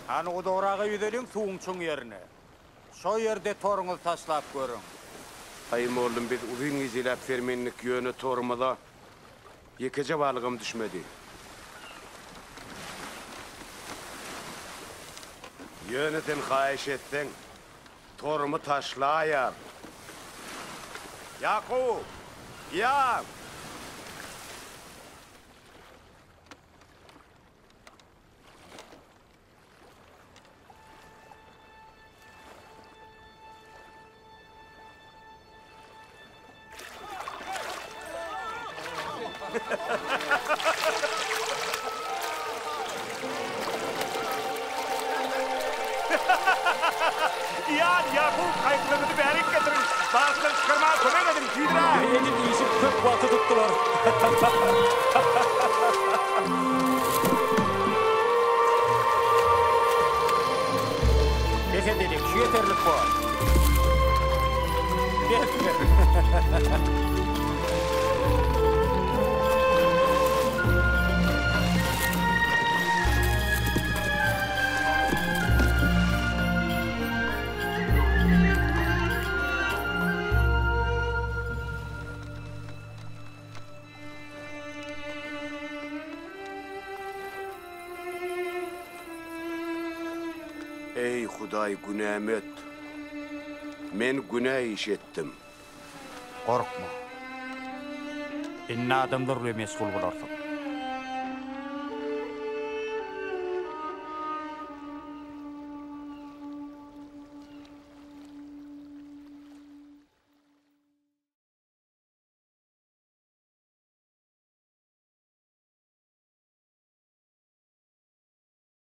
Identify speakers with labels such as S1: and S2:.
S1: Hany uzagraga ýüzeliň suwuň çuň ýerine. Şo ýerde toruňyzy taşlap görüň.
S2: Aý mollum biz uzyn gijeläp sermendik ýöne torumyza ýekeje balygam düşmedi. Ýöne sen haýyş etseň torumy taşlaýar. Ýakup! Ýa!
S3: Ýan, Ýakup, gaýyklaryňyzy bärik getiriň! Balyklary çykarmaga kömek ediň, tizräk!
S4: Edil işi köp wagta tutdular.
S1: Bes edeliň, şu ýeterlik bor. Besdir.
S2: Eý, Hudaý, günämi öt. Men günä iş etdim.
S1: Gorkma. Indi adamlar bilen meşgul bolarsyň.